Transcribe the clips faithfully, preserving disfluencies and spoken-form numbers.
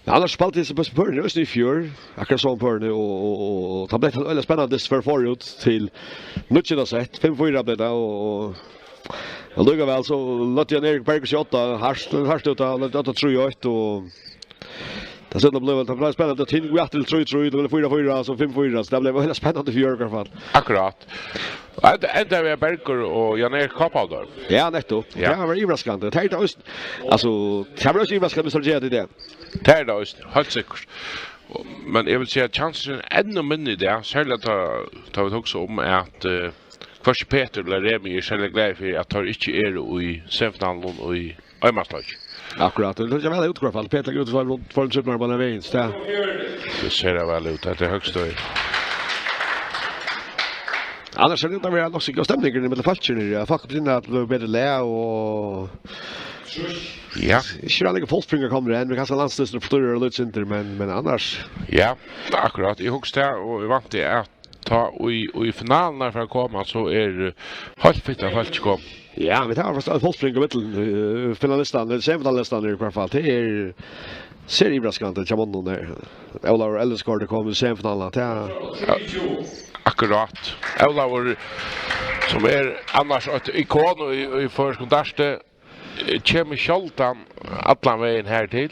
Ja, annars spældi eg so bestu pøruni eisini í fjør, akkurát sum pøruni, og, og, og, og tað bleiv øgiliga spennandi, fór forút til níggjunda sett, fimm fýra bleiv tað, og, og allíkavæl so løgdi Jan Erik Berg seg átta, hart, hart út, hann løgdi átta trý eitt, og tað seinna bleiv, tað bleiv spennandi, og tað gekk aftur til trý trý, tað bleiv fýra fýra, so fimm fýra, so tað bleiv øgiliga spennandi fjør í hvørt fall. Akkurát. Og enda, enda við Bergur og Jan Erik Kopphavdór. Ja, nettupp. Ja. Tað var yvirraskandi. Tað er tað, altso, tað var ikki yvirraskandi, sum tað er í dag. Tað er tað eisini, heilt sikkurt. Og, men eg vil siga, at kjansurin er enn minni í dag, serliga tá, tá vit hugsa um, at, eh, hvørki Petur ella Remi eru serliga glaðir fyri, at teir ikki eru í semifinaluni í einmannsleiki. Akkurát, tað sær væl út í hvørt fall. Petur er úti for, for ein trippel beinanvegin, so tað. Tað sær væl út, tað er høgst øgiliga. Annars sær tað út at vera nokk so góð stemning millum fólkini, ja, fólk byrja at blíva betri lag og Ja. Ikki væl nógvir fótbóltsspælarar komnir enn, men kanska landsliðið flýgur eitt sindur, men, men annars. Ja, akkurát. Eg hugsi tað, og eg vænti at tá í, í finaluna fer at koma, so er, eh, heilt fitt av fólki komið. Ja, vit hava faktiskt fótbóltsspælarar millum, eh, finalistarnar, semifinalistarnar í hvørt fall. Tað er, sær yvirraskandi hjá monnum har. Ólavur Ellingsgaard er komin í semifinaluna. Tað Ja, akkurát. Ólavur, sum er annars eitt ikon í, í føroyskum darti, eh, kemur sjáldan allan vegin her til,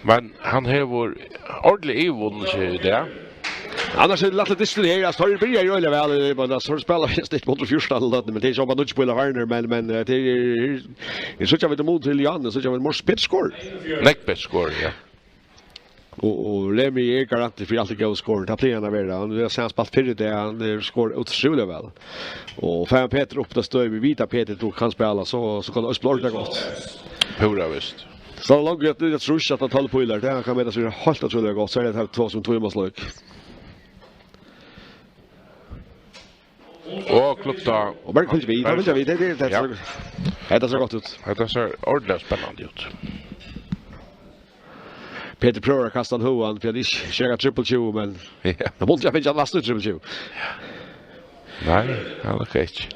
men hann hevur ordiliga yvirvunnið seg í dag. Annars er tað lætt at dystra her, altso, teir byrja jo øgiliga væl, eh, men altso, teir spæla fyrst eitt hundrað og fjúrtan til løtuni, men tað er so bara níggju pílar farnir, men, men, eh, tað er, eg síggi vit í mun til Jan, eg síggi vit meir spilskor. Nógv betri skor, ja. Og, og Remi er garantin fyri alt er góð skor. Tað plagar hann at vera. Hann hevur seinast spælt fyrr í dag. Hann hevur skorað ótrúliga væl. Og fær hann Petur upp á støði, vit vita at Petur, tú kanst spæla, so, so kann tað eisini blíva ordiliga gott. Púra vist. So langt at, at trýst at tólv pílar, tað kann meta seg heilt ótrúliga gott. So er tað her tvey sum tvey manns leik. Og Klukta. Og bara fylgja við, bara fylgja við. Tað, tað, tað, Ja. Hetta sær gott út. Hetta sær ordiliga spennandi út. Petur prøvar at kasta hann høgan, fyri at ikki skjóta trippul tjúgu, men Ja. hann mundi ha fingið hann næstan trippul tjúgu. Nei, hann er ikki.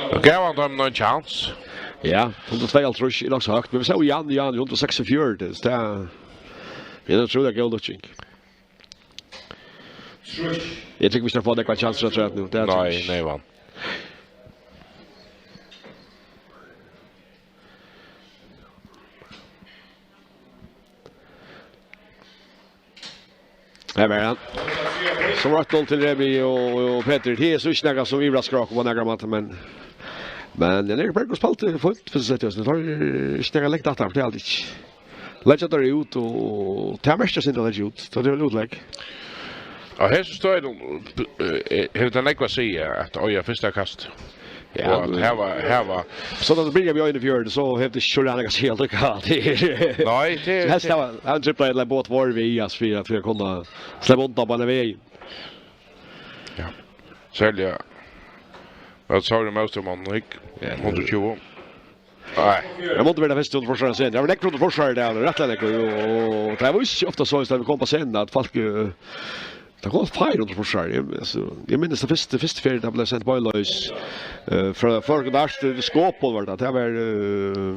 Nú gav hann teimum ein chance. Ja, hundrað og tveyoghálvtrýss er nokk so høgt, men vit sóu Jan, Jan, hundrað og seksogfjøruti, so tað er, tað er ein ótrúliga góð lukking. Eg trúgvi ikki, at fáa nakrar chansir afturat nú. Tað er Nei, ikki. Nei, vann. Her var hann. So var eitt null til Remi og, og Petur. Tað er so ikki nakað sum yvirraskar okkum á nakran máta, men, men Jan Erik Bergur spældi fínt, fyrsta sett, so tað er ikki nakað langt aftur, tað er alt ikki. Leggja teir út, og tað merkist, at leggja út. Tað er vel útlegg. Á hesum støðinum, eh, hevur tað nógv at siga at eiga fyrsta kast. Ja, Og at men hava, hava so tá tú byrjar við einogfjøruti, so hevur tú ikki so ræðuliga at siga allíkavæl. Nei, tað er So helst tað var, hann triplar ella bot var við, ja, fyri at, fyri at kunna sleppa undan beinanvegin. Ja. Serliga. At Sári Mósted mann hygg. Ja, hundrað og tjúgu. Nei. Tað mátti vera fyrstu forsvarar seinni. Tað var nógv forsvarar har, rættiliga nógv, og tað var ikki ofta so, at vit komu á scenuna, at fólk, eh, tað kom fleiri forsvarar. Eg, altso, eg minnist tað fyrsta, fyrsta ferð, tað bleiv sent beinleiðis, eh, frá, frá Gdansk til Skopun var tað. Tað var, eh,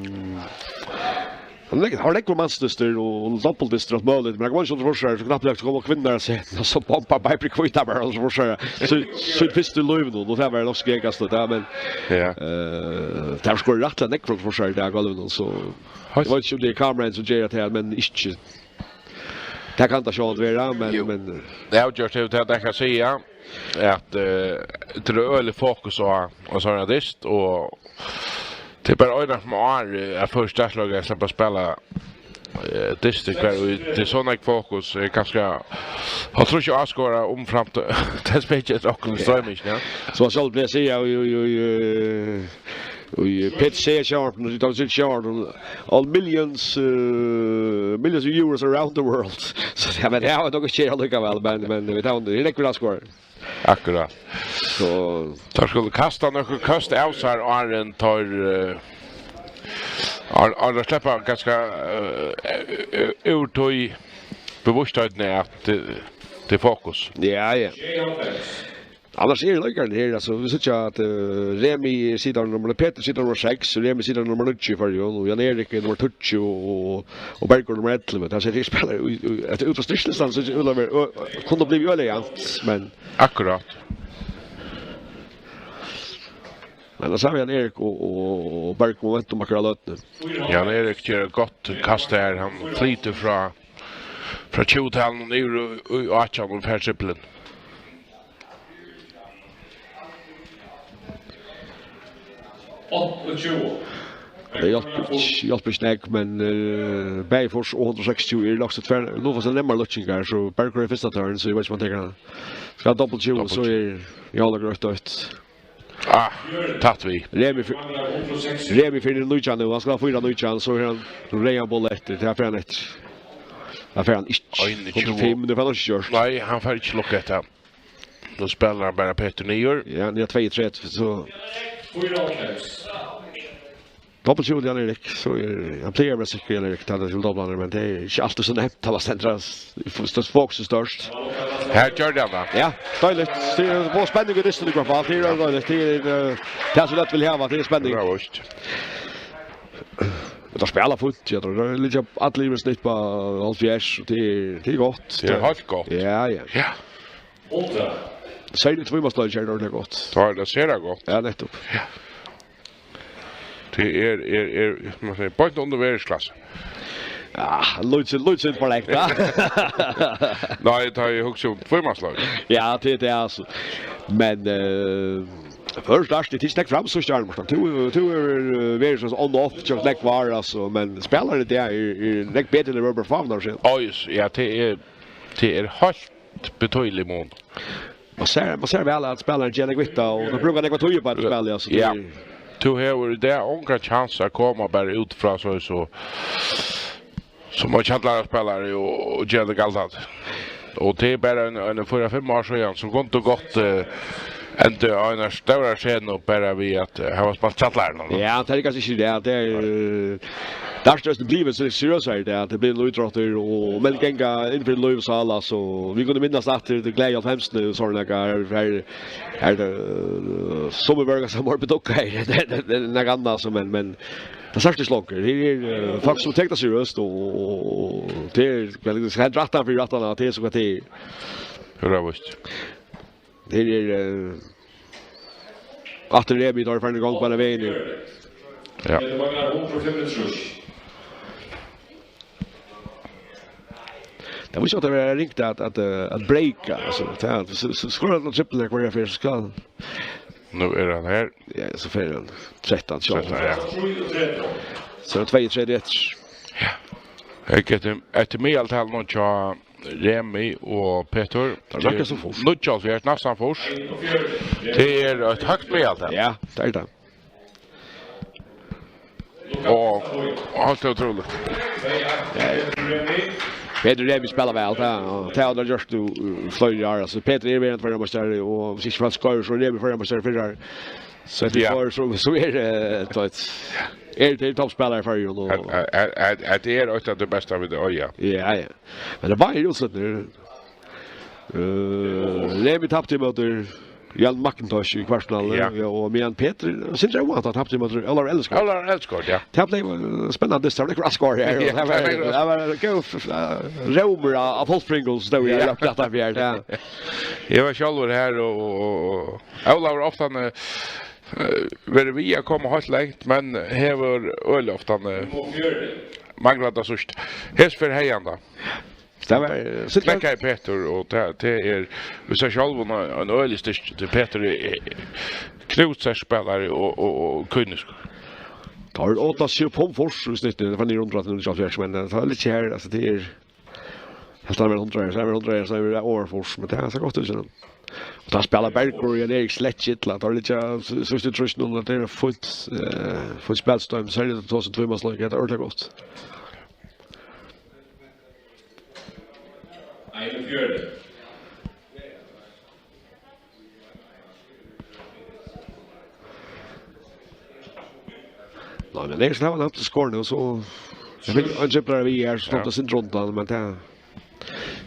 hann legg-, hann leggur mannsdystir og, og doppeltdystir og alt møguligt, men hann kom ikki undir forsvar, so knappliga so koma kvinnurnar á scenuna, og so bombar Maj-Britt Kvita bara undir forsvar. So, so fyrst í lívinum, og tað var nokk so gekast, tað, men Ja. Eh, tað var skorað rættiliga nógv frá forsvari í dag, gólvinum, so Heilt. Eg veit ikki, um tað er kameraið sum ger tað her, men ikki. Tað kann tað sjálvandi vera, men, Jú. men, eh, Tað er avgjørt, tað er tað, eg kann siga, at, eh, tað er øgiliga fokus á, á sovorðnan dyst, og tað er bara eina ferð um árið, eh, at føroysk dartsløg sleppa at spæla, eh, dystir, hvar ið tað er so nógv fokus, eh, kanska hálvtrýss áskoðarar umframt tað spæl, okkum stroymingina. So sjálvandi vil eg siga, jú, jú, jú, eh, Og, eh, P T C sjónvarpinum, og tá vit sita sjónvarpinum, all millions, eh, millions of viewers around the world. So, ja, men tað hava vit nokk ikki allíkavæl, men, men vit hava, tað er nógv, vit hava skorað. Akkurát. So Teir skulu kasta nøkur køst av sær, áðrenn teir, eh, áðrenn, áðrenn teir sleppa kanska, eh, eh, úr tí bevisstøðini at, eh, tað er fokus. Ja, ja. Annars er leikararnir her, altso, vit síggja at, eh, Remi situr nummer, Petur situr nummer seks, Remi situr nummer níggju í Føroyum, og Jan Erik er nummer tíggju, og, og Bergur nummer ellivu. Tað er tríggir spælarar í, í, eftir út frá styrkislistan, so er tað, ø, kunnu blivið øgiliga javnt, men Akkurát. Men tað sama við Jan Erik og, og, og Bergur, momentum akkurát løtuni. Jan Erik ger eitt gott kast her, hann flytur frá, frá tjúgu-talinum og yvir í, í átjan og fær trippulin. Áttaogtjúgu. Tað hjálpir ikki, hjálpir ikki nógv, men, eh, bæði fýrs og hundrað og seksogtjúgu er nokk so tvær, nú fæst hann nemmar løkkingar, so Bergur er fyrsta tørn, so eg veit ikki um hann tekur hana. Skal hann dobbelt tjúgu, so er Jólagrøtt eitt. Ah, tætt við. Remi fyr-, Remi fyri nítjan nú, hann skal hava fýra nítjan, so er hann reyðan bolla eftir, tað fer hann eftir. Tað fer hann ikki. Einogtjúgu. Hundrað og fimm, nú fær hann ikki gjørt. Nei, hann fær ikki lukkað hetta. Nú spælir hann bara Petur niður. Ja, niður tveyogtretivu, so. Dobbelt tjúgu til Jan Erik, so er, hann plagar at vera sikkur, Jan Erik, tá tað er til doblarnar, men tað er ikki altíð so nemt, tá man stendur, at f-, størst, fokus er størst. Her gjørdi hann tað. Ja, deiligt. Tað er spenning í dystinum í hvørt fall. Tað er deiligt. Tað er, eh, tað sum øll vilja hava, tað er spenning. Bra, víst. Men tað spælir fínt, ja, tað er líka allir við snitt á hálvfjerðs, og tað er, tað er gott. Tað er heilt gott. Ja, ja. Ja. Serliga tvímansleiki er ordiliga gott. Tað er tað sera gott. Ja, nettupp. Ja. Tað er, er, er, man sigur, beint undir verðsklassu. Ja, lítið, lítið for langt, va? Nei, tá eg hugsi um tvímansleik. Ja, tað er tað, altso. Men, eh, fyrst og fremst, tað er ikki nógv fram, so stjørnur. Tú, tú er, eh, verið so on og off, so nógv var, altso, men spælarin í dag er, er nógv betri enn hann var bara fáum árum síðan. Oj, ja, tað er, tað er heilt betydeligt mun. Man sær, man sær væl, at spælarin ger nógv við tað, og hann brúkar nógv tíð á at spæla, altso, tað Ja. er Tú hevur í dag ongan kjans at koma bara út frá so, so, sum ein kjallaraspælari og, og gera tað galdandi. Og tað er bara ein, ein fýra, fimm ár síðan, so kundi tú gott, eh, enda á eina stóra scenu bara við at, eh, hava spælt kjallaran, no? Ja, tað er kanska ikki tað. Tað er, eh, tað er størst blivið so seriøst her, tað er at tað blívur ein ítróttur, og menn ganga inn fyri lív og sál, altso. Vit kunnu minnast aftur til gleði hálvfemsini, so er nakað her, her, her, eh, sum er bara so mær bedukka her. Tað, tað, tað er nakað annað, altso, men, men tað sæst ikki longur. Her er, eh, fólk sum taka tað seriøst, og, og, og tað er, men tað er heilt rætt fyri rættan, at tað er so hvat tað er. Hurra, víst. Her er, eh, aftur Remi, tá er farin í gongd beinanvegin. Ja. Tað vísir, at tað er ringt at, at, eh, at breaka, altso, tað er, so, so, skora allar trippulin hvørja ferð, so skal Nú er hann her. Ja, so fer hann trettan, tjúgu. Trettan, ja. So er tað tveyogtretivu eftir. Ja. Eg geti, eftir miðaltalinum hjá Remi og Petur. Tað er akkurát sum fýrs. Níggjuoghálvfjerðs, næstan fýrs. Tað er eitt høgt miðaltal. Ja, tað er tað. Og, og heilt ótrúligt. Ja, ja. Petur Remi spælir væl, tað, og tað hevur hann gjørt nú, uh, fleiri ár. Altso, Petur er verandi føroyameistari, og um ikki fólk skoyr, so er Remi føroyameistari fyrr. So tað Ja. er, so, so er, eh, tað er, er toppspælari í Føroyum, og At, at, at, at tað er eitt av tí besta vit eiga. Ja, ja. Men tað var jo útslitnir. Eh, Remi tapti móti Jan McIntosh í kvartfinaluni, Ja. ja, og meðan Petur, sindur óvæntað, tapti móti Ólavi Ellingsgaard. Ólavi Ellingsgaard, ja. Tað bleiv, eh, spennandi, tað var nakað skor her, og Ja, tað var, tað var tað var góð, eh, rómur av, av Pól Pringles, stóð Ja. og rópti aftan fyri, ja. Eg var sjálvur her, og, og, og, og Ólavur ofta, eh, verið við at koma heilt langt, men hevur øgiliga ofta, eh, manglað tað síðsta. Hesa ferð hevði hann tað. Tað var, eh, so Klekkaði Petur, og tað, tað er, vit síggja sjálv ein, ein øgiligur styrki. Tað Petur er, er knúsandi spælari og, og, og kyniskur. Tá er átta sjey pund fors í snitti, tað var niður undir níggjuoghálvfjerðs, men, eh, tað er ikki her, altso, tað er, helt hann var hundrað, so er hann hundrað, so er hann over fors, men tað er so gott út, skilur. Og tá spælir Bergur og Jan Erik slett ikki illa, tá er líka, so, so, so trýst nú, at tað er fult, eh, fult spælsystem, so er tað to sum tvímansleik, tað er ordiliga gott. Einogfjøruti. Nei, men tað er so, tað var nokk til skor nú, so eg fekk ein dribblara við her, so Ja. tók tað sindur undan, men tað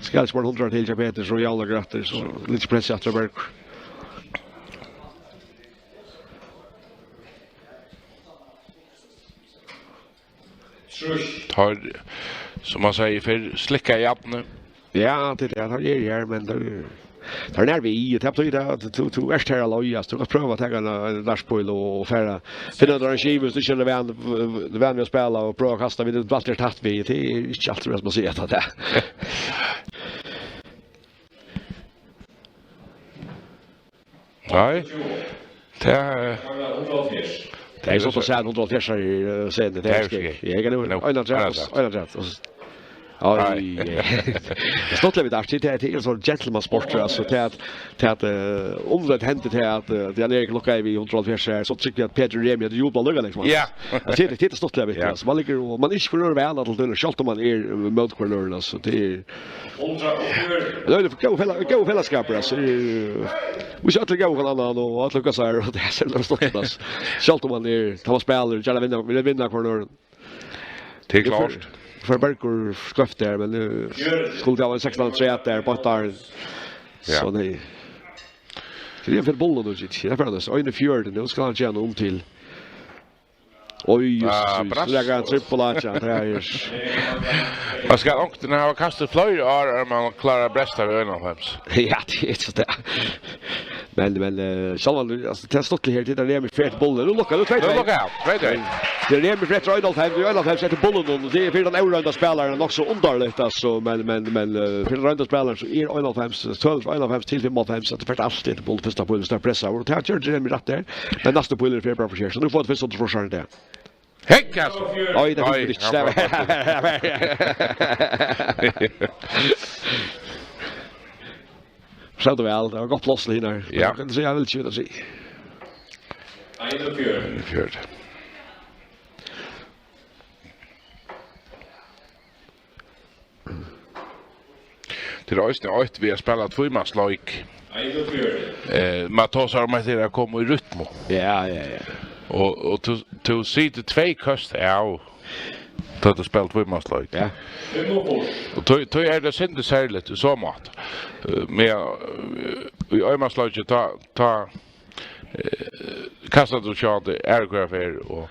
skal ikki bara hundrað til hjá Petur, so javnar grattir, so lítið press aftur á Berg. Teir, sum man sigur fyrr, slikka jarnið. Ja, tað er tað, teir eru her, men tað er, tað er nær við, og tað betýðir at tú, tú ert her alene, altso, tú kanst prøva at taka ein, ein dartpíl og, og fara, finna tær ein skiva, viss tú ikki ert van, van við at spæla, og prøva at kasta, viss tú altíð ert tætt við, tað er ikki altíð, sum man sigur, at tað er. Nei. Tað er, tað er so at siga hundrað og hálvfjerðs í, eh, senu, tað er skil. Eg kann nú einogtretivu, einogtretivu. Oj. Tað er stuttligt við dart, tað er, tað er ein sånn gentleman-sportur, altso, tað at, tað at, eh, um tað hendir, tað at, eh, Jan Erik lukkar við hundrað og hálvfjerðs her, so trúgvi eg at Petur og Remi, tað jubla líka, liksom. Ja. Tað er, tað er stuttligt við, altso. Man liggur og, man er ikki fyri at vera væl, at tað er sjálvt um man er, eh, móti hvør øðrum, altso, tað er Tað er góður fela-, góður felagsskapur, altso. Vit eru øll góðir við hvønn annan, og øll hugna sær, og tað er sera stuttligt, altso. Sjálvt um man er, tá man spælir, gjarna vinna, vil vinna hvønn annan. Tað er klárt. Nú fer Bergur skeivt har, men nú skuldi tað verið sekstan afturat har, beint har. Ja. So nei. Tað er fyri bollan nú, Gigi. Tað er fyri einogfjøruti, nú skal hann gera hann um til. Oj, ah, Jesus, brast. So er tað ein trippul, altso, tað er. Man skal onkuntíð hava kastað fleiri ár, áðrenn man klárar at bresta við einoghálvfems. Ja, tað er so tað. Men, men, eh, sjálvandi, altso, tað er stuttligt her, tað er Remi fer eftir bollan. Nú lukkar, nú tvey tvey. Nú lukkar hann, tvey tvey. Tað er Remi fer eftir einoghálvfems, og einoghálvfems eftir bollan, og tað er fyri tann óroynda spælaran nokk so undarligt, altso, men, men, men, eh, fyri tann roynda spælaran, so er einoghálvfems, tølini frá einoghálvfems til fimmoghálvtveys, at tað fer altíð eftir bollan, fyrsta bollan, so tað pressar, og tað ger Remi rætt har. Men næsti bolur fer bara fyri seg, so nú fáa vit fyrst og fremst her. Hekk, altso. Oj, tað er ikki. Nei, hann var. Stóð væl, tað var gott pláss til hinar. Ja. Kann tú siga, hann vil ikki vita, siga. Einogfjøruti. Einogfjøruti. Tað er eisini eitt við at spæla tvímansleik. Eh, man tosar um at tað er at koma í rytmu. Ja, ja, ja. Og, og tú, tú situr tvey køst av, tá tú spælir tvímansleik. Ja. Og tí, tí er tað sindur serligt í so máta. Eh, men, eh, í einmansleiki, tá, tá eh, kastar tú sjálvandi aðru hvørja ferð og,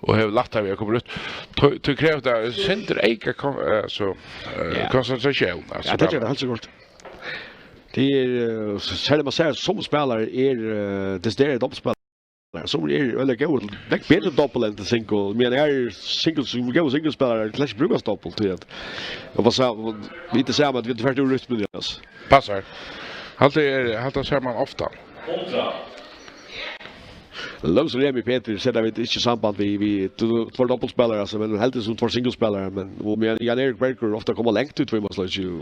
og hevur lættari við at koma út. Tú, tú krevur tað sindur eyka kon-, eh, so, eh, ja, konsentratión, altso, ja, tað ger tað heilt sikkurt. Tað er, eh, s-, serliga man sær, sum spælarar eru, eh, desideraðir doppelspælarar. Sum eru øgiliga góðir til, nógv betri doppel enn til single. Men her eru single, sum góðir singlespælarar, tað er ikki brúkast doppel, tí at, og hvat sa-, vit eru saman, vit eru ferdig úr rytmuni, altso. Passar. Hatta er, hatta sær man ofta. Lómsrud Remi Petur, seta vit ikki samband við, við, tú, tveir doppelspælarar, altso, men heldur sum tveir singlespælarar, men, og meðan Jan Erik Bergur ofta koma langt í tvímansleiki, og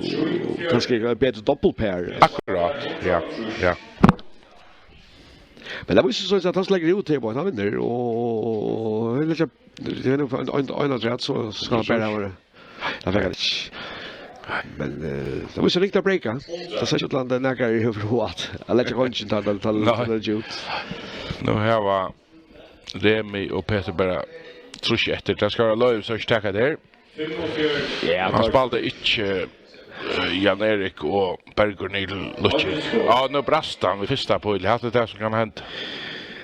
kanska eitt betri doppelpar. Akkurát, ja, ja. Men tað vísir seg at hann sleppur út her, hann vinnur, og, og, og, og, tað er nú ein, ein, ein afturat, so skal hann bara hava tað. Tað fekk hann ikki. Men, eh, tað vísir ringt at breyka. Tað sær ikki út til at nakar hevur hug at, at leggja kongin til, til, til, nei, til at leggja út. Nú hava Remi og Petur bara trýst eftir. Tað skal vera loyvt, so ikki taka tað her. Ja, hann spældi ikki, eh, Jan Erik og Bergur Nil Lutjik. Ja, nú brast hann við fyrsta píl. Hatta er tað sum kann henda.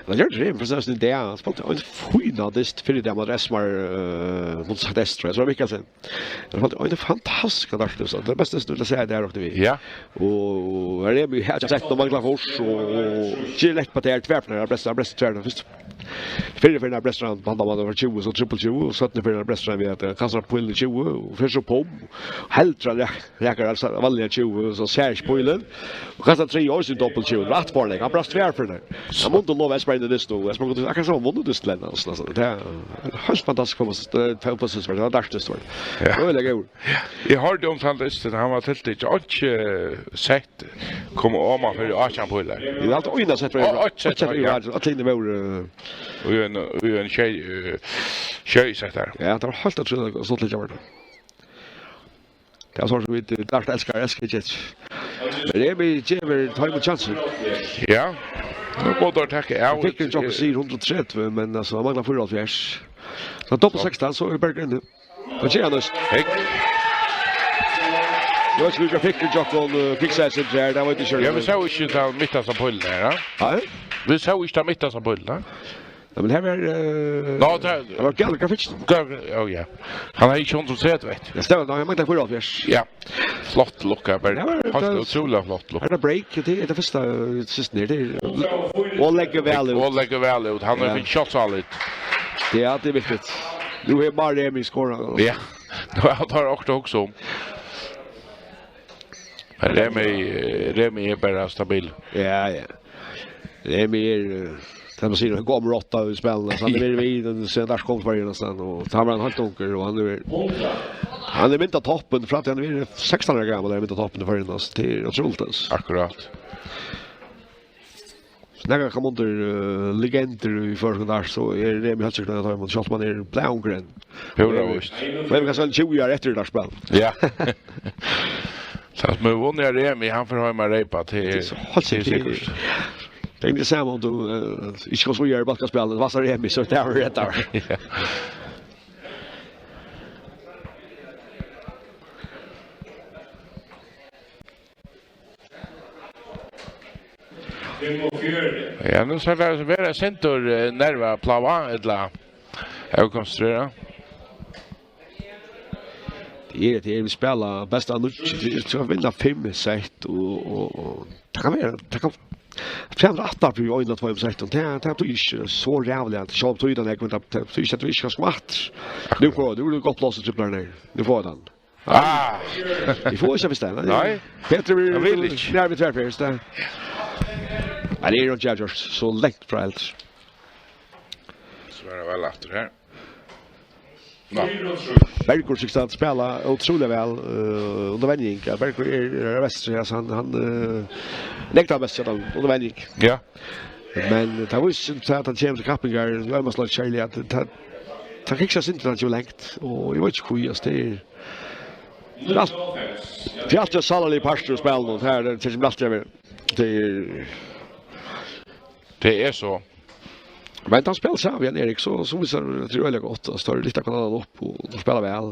Hann gjørdi tað, for seg, í dag. Hann spældi ein fínan dyst fyrr í dag móti S M R, eh, móti Sankti Estrup. Eg trúgvi, Mikkelsen. Hann spældi ein fantastiskan dart, so tað besta snitt at siga, tað er nokk tað við. Ja. Og her er vit, her har sett og manglar fors, og, og ikki lett við tað her, tvær ferðir, brestur, brestur tvær, fyrst. Fyrru ferðina brestur hann, hann var tjúgu, so trippul tjúgu, og seinnu ferðina brestur hann við at, eh, kasta pílin tjúgu, og fer so pum, heldur hann rek-, rekar, altso, vanliga tjúgu, so sær ikki pílin, og kastar triðju, og so doppelt tjúgu, rætt fyri hann, hann brast tvær ferðir. Hann mundi lova S M R inn í dystin, og S M R kundi akkurát sum vunnið dystin, altso, altso, tað er heilt fantastiskt, fótbólts-, eh, fótbóltsspæl, tað var dart, tað var. Ja. Øgiliga góður. Eg hoyrdi um tann dystin, hann var tiltikin, ikki, eh, sett, kom oman fyri átjan pílar. Eg haldi, eina sett var, á, eitt sett var, ja. Øll hini vóru, eh, og ein, og ein sjey, eh, sjey sett har. Ja, tað var heilt ótrúligt, stuttligt, tað var tað. Tað er so sum vit, eh, dart elskar, elskar ikki. Men Remi gevur teimum kjansir. Ja. Nú mugu teir taka av. Fekk ein jump, sigur hundrað og tretivu, men, altso, hann manglar fýraoghálvfjerðs. So doppelt sekstan, so er Bergur inni. Hvat ger hann nú? Hygg. Eg veit ikki, hvat Fekkur Jokkon, eh, fiksaði seg her, tað veit eg ikki. Ja, vit sóu ikki tann mittasta pílin her, ja? Nei? Vit sóu ikki tann mittasta pílin, ja? Nei, men her var, eh, Nå, tað her var galið grafikk. Gal-, ja, ja. Hann hevði ikki hundrað og tretivu eftir. Ja, stemmer. Nei, hann manglar fýraoghálvfjerðs. Ja. Flott lukka, bara. Ja, men heilt tað ótrúliga flott lukka. Er tað break? Tað er tað fyrsta, eh, system her. Tað er, og leggur væl út. Og leggur væl út. Hann er Ja. fint shot solid. Ja, tað er viktigt. Nú er bara Remi skorað. Ja. Nú er tað okkum at hugsa um. Men Remi, eh, Remi er bara stabil. Ja, ja. Remi er, eh, tað man sigur, ein gomul rotta í spælinum, so hann er verið við, den ser der kom for næstan, og tað var hann heilt ungur, og hann er, hann er mynt á toppin, frá at hann er sekstan ára gamal, er mynt á toppin for næstan, tað er ótrúligt, altso. Akkurát. Snakka um undir, eh, legendir í føroyskum dart, so er Remi heilt sikkurt ein av teimum, sjálvt um hann er blæungur enn. Púra víst. Men vit kanna siga tjúgu ár eftir dartspæl. Ja. Tann sum hevur vunnið av Remi, hann fer heim at reypa, tað er, Tað er so heilt tað er sikkurt. Sikkurt. Tað er tað sama um tú, eh, ikki kanst víðari í bóltaspælinum, vassa Remi, so tað er rætt av. Ja. Ja, nú sær tað út sum vera eitt sindur, eh, nerva plága, ella ókonsentrera. Tað er, tað er, vit spæla best av níggju, tað er, so vinna fimm sett, og, og, og tað kann vera, tað kann, fram til aftan fyri ein og tveim settum, tað, tað er ikki so ræðuligt, at sjálv tøy, tað er, men tað, tað er ikki, at vit ikki skal skvatt. Nú fáa, nú er tað gott pláss í triplarnar. Nú fáa vit hann. Ah. Vit fáa ikki, viss tað er. Nei. Petri vil, Hann vil ikki. Nær við tvær ferð, so tað. Nei, tað er ikki avgjørt. So langt frá heldur. Svara væl aftur her. Nå. Bergur tykist at spæla ótrúliga væl, eh, undir venjing. Ja, Bergur er, er vestur, ja, so hann, hann, eh, leggur tað best, ja, undir venjing. Ja. Men tað vísir seg at hann kemur til kappingar, í øðrum slagi, at tað, tað kiksa sindur, hann kemur langt, og eg veit ikki hví, altso, tað er, tað er alt, tað er altíð ein sálarligur partur av spælinum, og tað er, tað kemur altíð at vera, tað er, Tað er so. Men tá hann spælir saman við Jan Erik, so, so vísir hann, at tað er øgiliga gott, altso, tá er litt av kanalen upp, og tað spælir væl.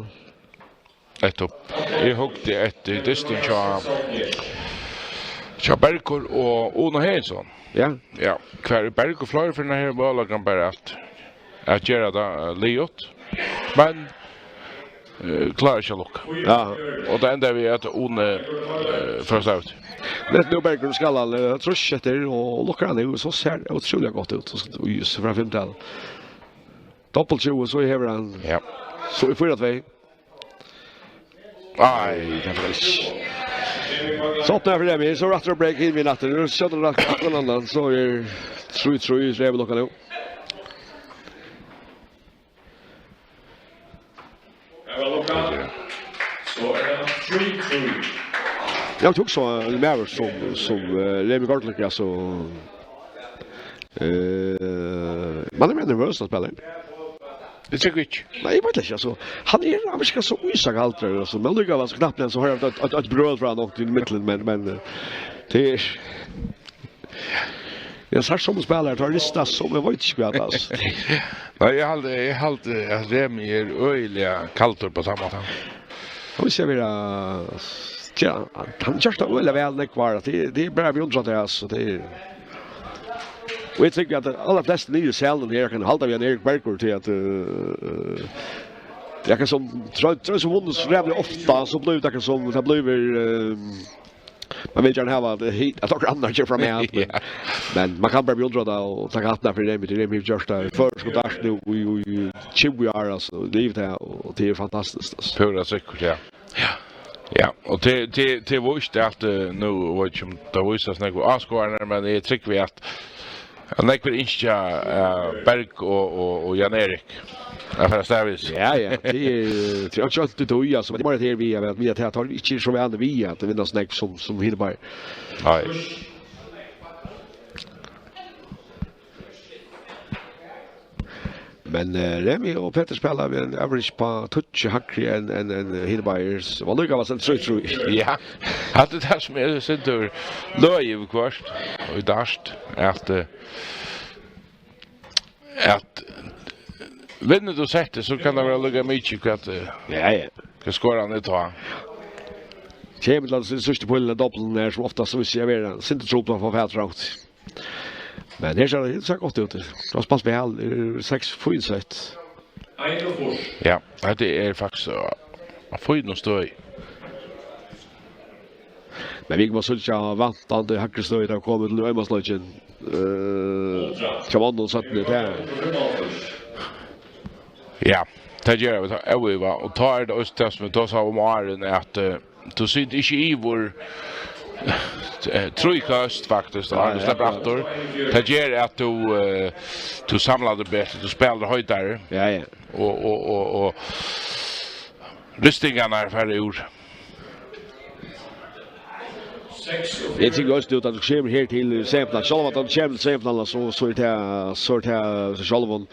Nettupp. Eg hugdi eftir dystin hjá, hjá Bergur og Uno Heinzson. Ja. Ja. Hvar er Bergur? Fleiri ferðir hevur møguleikan bara at, at gera tað, eh, liðugt. Men, eh, klárar ikki at lukka. Ja. Og tað endar við, at Uno, eh, fær seg út. Men nú Bergur skal hann, eh, trýsta eftir, og lukkar hann út, so sær tað ótrúliga gott út, so, og just frá fimtan. Doppelt tjúgu, so hevur hann. Ja. So er fýra tvey. Nei, tað var ikki. So opnar fyri Remi, so rættur break hin við aftur. Nú skjótur hann rætt aftur annan, so er trý trý, Remi lukkar nú. So er tað trý trý. Eg havi hugsað ein maður sum, sum, eh, Remi Gordlik, altso, Eh, man er meira nervøs, hann spælir. Eg trúgvi ikki. Nei, eg veit ikki, altso. Hann er, hann virkar so ísakaldur, altso. Men allíkavæl, so knappliga, so hoyrir hann eitt, eitt, eitt brøl frá honum í miðjuni, men, men, eh, tað er, eg havi sæð summi spælarar, teir rista sum, eg veit ikki hvat, altso. Nei, eg haldi, eg haldi, at Remi er øgiliga kaldur á sama máta. Hann vísir seg at vera, ja, hann ger tað øgiliga væl, nógv ár, tað, tað er bara at beundra tað, altso, tað er, og eg trúgvi, at allar flestu niðri í salinum her kunnu halda við Jan Erik Bergur, tí at, eh, tað er akkurát sum, trý, trý sum vunnu so ræðuliga ofta, so blívur tað akkurát sum, tað blívur, eh, man vil gjarna hava at, at okkurt annað kemur fram her, men, Ja. men man kann bara beundra tað og taka hatt av fyri Remi, tí Remi hevur gjørt tað í føroyskum darti nú í, í, í tjúgu ár, altso, livað tað, og tað er fantastiskt, altso. Púra sikkurt, ja. Ja. Ja, og tað, tað, tað vísti alt, eh, nú, eg veit ikki um tað vísir seg nógv áskoðarar, men eg trúgvi at, at nógvir ynskja, eh, Berg og, og, og Jan Erik at fara stavis. Ja, ja, tað er, tað er ikki altíð tað, altso, men tað er meira tað her við, at, við at tað er ikki so vanligt við at vinna so nógv sum, sum hinir báðir. Nei. Men, eh, Remi og Peter spæla við ein average á tíggju hægri enn, enn, enn hinir báðir, so var líka var trý trý. Ja, hatta er tað sum er sindur løgið yvirhvørt, og í dart, at, eh, at vinnur tú settið, so kann tað vera líka mikið hvat, eh, Ja, ja. hvat skoran er tá. Kemur til at síðstu pílin, dobbulin her, sum oftast, so vissi eg vera sindur trupult at fáa fatur á. Men her sær tað, sær gott út. Tú hevur spælt væl, er seks fýra sett. Ja, hetta er faktiskt, uh, á fínum støði. Men vit kunnu síggja vantandi hægri støði, tá komið til Oymansleikin. Uh, hjá monnum seinni, tað. Ja, tað gera vit, tá, óivað. Og tá er tað eisini tað, sum vit tosaðu um áðrenn, at, uh, tú situr ikki yvir, eh, trý køst, faktiskt, og ja, tú sleppur aftur. Tað ger at tú, eh, tú samlar teg betri, tú spælir heitari. Ja, ja. Og, og, og, og rystingarnar fara úr. Eg tykki eisini, at tú kemur her til semifinaluna. Sjálv um tú kemur til semifinaluna, so, so er tað, so er tað sjálvum,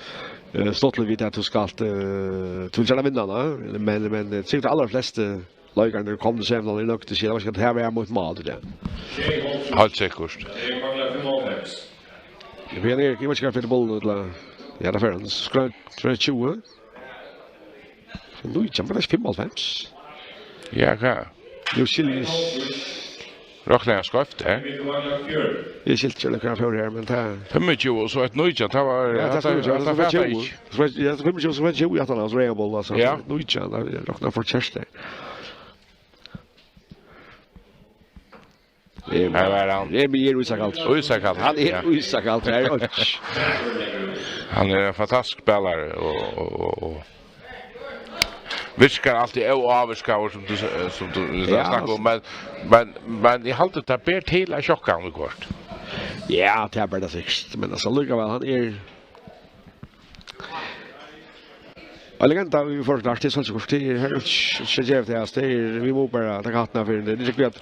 eh, stuttligt við at tú skalt, eh, tú vilt gjarna vinna hana, men, men, eh, sikkurt allar flestu leikararnir eru komnir í semifinaluna, eru nøgdir, siga, "Tað var ikki, tað her var mítt mál í dag." Heilt sikkurt. Eg veit ikki, eg veit ikki hvat fyri bollen, ella, ja, tað fer hann. Skrønt, tjúgu. Nítjan, bara fimmoghálvfems. Ja, hvat? Nú skilji eg. Roknaði hann skeivt, eh? Eg skilti ikki, hvat hann fór her, men tað fimmogtjúgu og so eitt nítjan, tað var, ja, tað hatta, skuldi hatta vera fattar eg tjúgu. Ikki. So, ja, fimmogtjúgu, so var tjúgu aftan á, so Reagaball, altso. Ja. Nítjan, tað er nokk forkert, tað. Her var hann. Remi er ísakaldur. Ísakaldur, hann er, ja, ísakaldur, hann er einki. Hann er ein fantastiskur spælari og, og, og, og virkar altíð óávirkaður, sum tú s-, sum tú, vit, ja, snakka um, men, men, men eg haldi, tað ber til at sjokka hann viðhvørt. Ja, tað ber tað sikkurt, men altso, allíkavæl, hann er ein legenda í føroyskum, tað er so kort, tað er her, ikki, ikki gevið tað, altso, tað er, vit mugu bara taka hattin av fyri tað. Tað er ikki at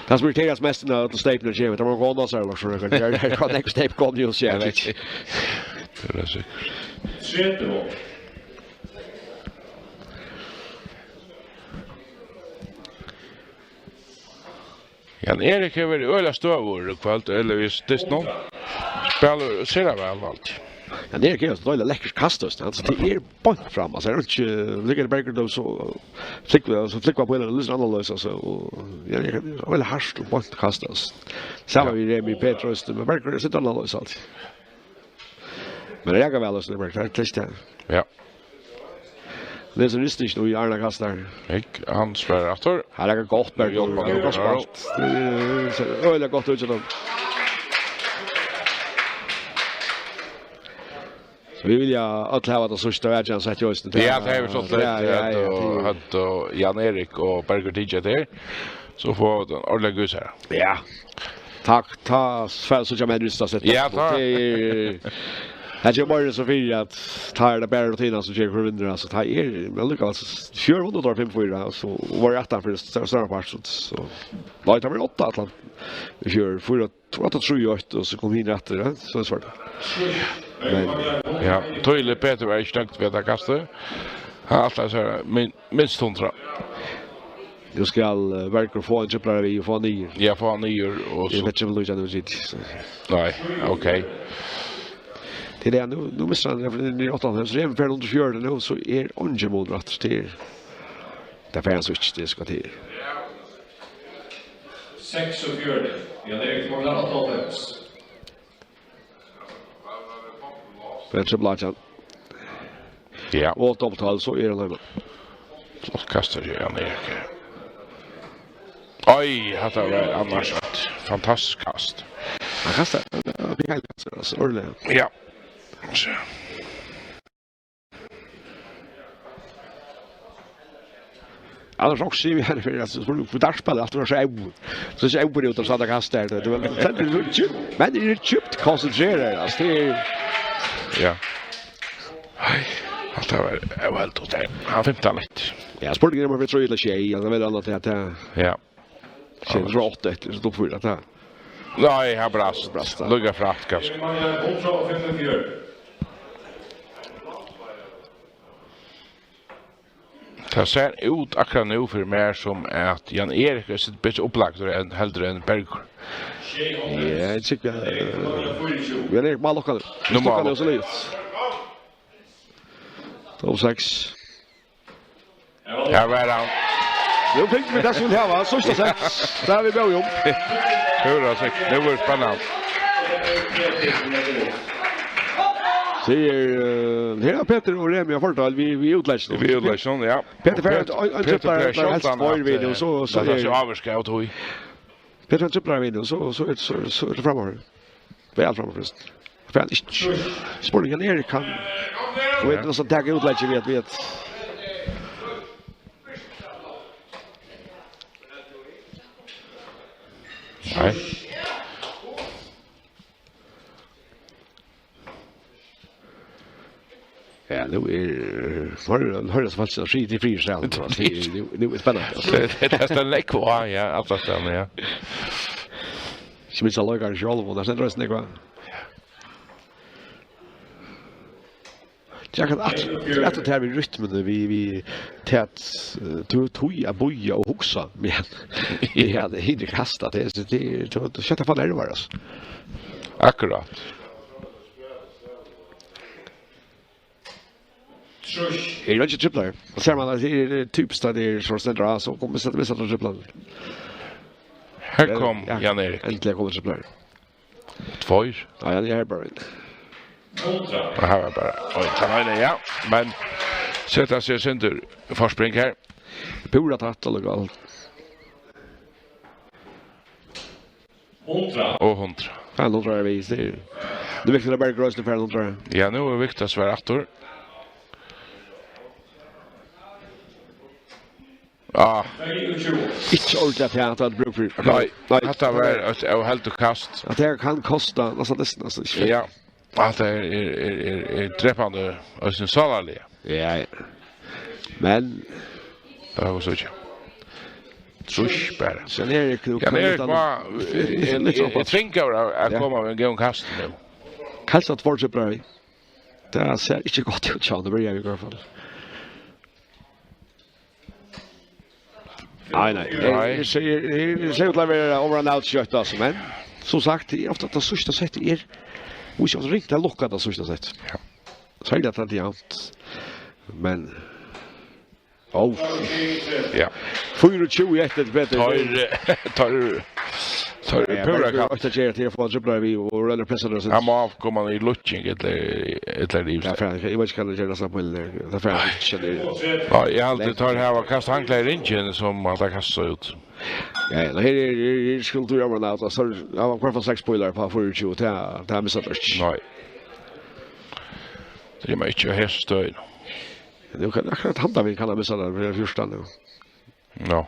tað sum irriterar mest, er at steypini koma, tað má ganga sær, so tað er, tað er, tað er, tað er steip kom jú, so ja. Nei, nei. Tað er sikkurt. Jan Erik hevur verið øgiliga støðugur í kvøld, ella við dystin. Spælir sera væl, alt. Jan Erik er ein øgiliga lekkur kastari, altso, tað er beint fram, altso, hann er ikki, liggur Bergur, so flúgva, so flúgva pílarnir, lýsir annarleiðis, altso, og Jan Erik er øgiliga harður og beint kastari, altso. Saman við Remi Petrus, men Bergur er sera annarleiðis, altso. Men tað riggar væl, altso, Bergur, tað er trist, ja. Ja. Tað er so rysting nú í Arna kastar. Hygg, hann svarar aftur. Her er gott, Bergur. Jú, jú, jú. Tað er gott spælt. Tað er, sær øgiliga gott út hjá teimum. So vit vilja øll hava tað síðsta, vit hava sett í eisini. Ja, tað hava vit sett. Ja, ja, ja, og tað er høvdu Jan Erik og Bergur tikið tað her. So fáa vit ein ordiligan gúsara. Ja. Takk, tá fær so menn rista seg. Ja, tá. Tað er, tað er bara so fyri at tá er tað bara rutinan sum ger hvør vinnur, altso, tá er, men lukka, altso, fjør vunnu teir fimm fýra, so var aftan fyri stør-, størri part, so, so, nei, tað var átta, allan, fjør, fýra, átta, trý, átta, og so kom hin aftur, ja, so er svart. Men ja, Tøyli Petur var ikki nøgd við tað kastið. Hann ætlaði sær min-, minst hundrað. Nú skal, eh, Bergur fáa ein triplara við og fáa hann niður. Ja, fáa hann niður og so. Eg veit ikki, um Luigi hevur sitt. Nei, ok. Til tað, nú, nú missir hann, for hann er áttaoghálvfems, so er hann fyri hundrað og fjøruti nú, so er eingin munur aftur til. Tað fær hann so ikki, tað skal til. Seksogfjøruti. Ja, tað er klokkan áttaoghálvfems. Tað er tripla, ja. Ja. Og dobbelt, so er hann heima. Flott kast, ja, hann er ikki. Oj, hatta var annars eitt fantastiskt kast. Hann kastar, hann, hann, hann kastar, altso, ordiliga. Ja. So. Annars okkurt sigi vit her fyri, altso, so, so dartspæl, alt var so óð. So sær óður út av sanda kast har, tað var, men tað er djúpt, men tað er djúpt konsentrerað, altso, tað er. Ja. Ei, alt tað var, eg var heilt út har. Hann fimtan lett. Ja, spurningurin er um hann fær trý ella sjey, altso, vel annað til at, eh, ja. Sjey, so átta eftir, so tók fýra, tað. Nei, hann brast. Brast, ja. Lukka frægt, kanska. Tað sær út akkurát nú fyri mær, sum at Jan Erik er sett betri upplagdur enn, heldur enn Bergur. Ja, eg tykki, eh, Jan Erik má lukka nú. Nú má lukka. Tólv seks. Her var hann. Nú fingu vit tað, sum vit hava. Síðsta sett. Tað er vit bjóða um. Púra sikkurt. Nú er spennandi. Sigur, eh, her er Petur og Remi og Fordal, vi, vi utlæsning. Vi utlæsning, ja. Petur fer Petur, ein, ein Petur triplar, fer helst sjáldan tveir at, við, og so, eh, so lata er seg ávirka av tí. Petur fer triplar við, og so, so er, so, so er tað framar. Væl framar, forresten. Fer hann ikki. Spurningan er, kann, og er tað so taka utlæsning við at, við at Nei. Ja, nú er, nú er, nú er tað faktiskt, at frí, tað er frí, so tað er, nú, nú er spennandi, altso. Tað, tað, tað er nógv, ja, alt tað, ja. Ikki minst at leikarin sjálvur, og tað stendur eisini nógv. Tað er akkurát at, at tað her við rytmuni, við, við tað at, eh, tú, tú at bíða og hugsa, men, ja, tað er kast, tað er, tað er, tað er, tað er skjótt at fáa nervar, altso. Akkurát. Her er ikki triplar. Og sær man, at her er typiskt, at tað er so stendur, so kemur seg, missir tað triplar. Her kom, ja, Jan Erik. Endiliga kom triplar. Tveir. Ja, ja, tað er bara ein. Og her var bara, oj, tað var ein, ja. Men seta seg sindur forspring her. Púra tætt allíkavæl. Hundrað. Og hundrað. Ja, hundrað er við, tað er, tað er viktigt at Bergur eisini fær hundrað. Ja, nú er viktigt at svara aftur. Ah. Ikki ordiliga tað, tað er brúk fyri. Nei, nei, hatta var eitt óheldigt kast. At tað kann kosta, altso, tað er næstan, altso, ikki. Ja, hatta er, er, er, er, er drepandi, altso, sálarliga. Ja, ja. Men tað var so ikki. Trýst bara. So er tað nú, ja, men er tað, eg, eg, eg tvingaður at, at koma við einum góðum kasti nú. Kanska tveir triplar. Tað sær ikki gott út, ja, tað byrjar í hvørt fall. Nei, nei. Nei. Eg, eg sigi, eg, eg sigi út at vera over and out skjótt, altso, men sum sagt, tað er ofta tað síðsta settið er, og ikki ofta ringt at lukka tað síðsta settið. Ja. Serliga at tað er javnt. Men, ó. Ja. Fýraogtjúgu eftir, Petur. Teir, teir, teir eru púra kast. Ja, Bergur, eitt at gera til at fáa triplar við og royna at pressa tað. Hann má koma í lukking, ella, ella í. Ja, for eg veit ikki hvat hann ger næsta spæl. Tað fer hann ikki, tað. Nei, eg haldi, teir hava kastað handklæði í ringin, sum at tað kastar út. Ja, ja, her er, her, her skuldi tú gjørt nakað, so, ja, man kann fáa seks pílar upp á fýraogtjúgu, tað, tað missir teir ikki. Nei. Tað er man ikki á hesi støðuni. Nú kann akkurát handan vegin kann hann missa tað, við fjúrtan nú. Ja.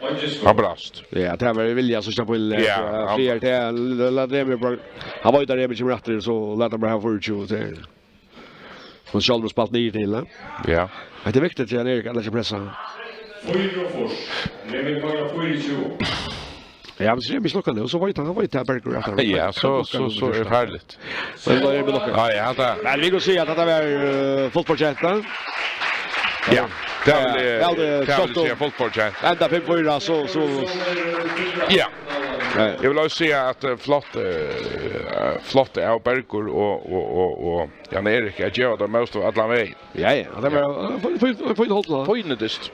Hann brast. Ja, tað var vilja, so slapp vel, ja, eh, hann frí, tað, la, la, Remi bara, hann veit at Remi kemur aftur, so lat hann bara hava fýraogtjúgu til. Hon sjálv spælt niður til, eh? Ja. Tað er viktigt, Jan Erik, at ikki pressa. Fýraogfýrs. Remi bara fýraogtjúgu. Ja, men Remi ikki lukkar nú, so veit hann, hann veit at Bergur er aftur. Ja, so, so, so er farligt. Men tað er vel nokk. Ja, ja, tað. Men vit kunnu siga at tað var, eh, fult fortjent, va? Ja, tað vil eg, ja, tað vil eg siga, fult fortjent. Enda fimm fýra, so, so. Ja. Ja. Eg vil eisini siga at, eh, flott, eh, flott av Bergur og, og, og, og Jan Erik at geva tað mest av allan vegin. Ja, ja, tað var, eh, fín, fín, fín hald til tað. Fín dyst.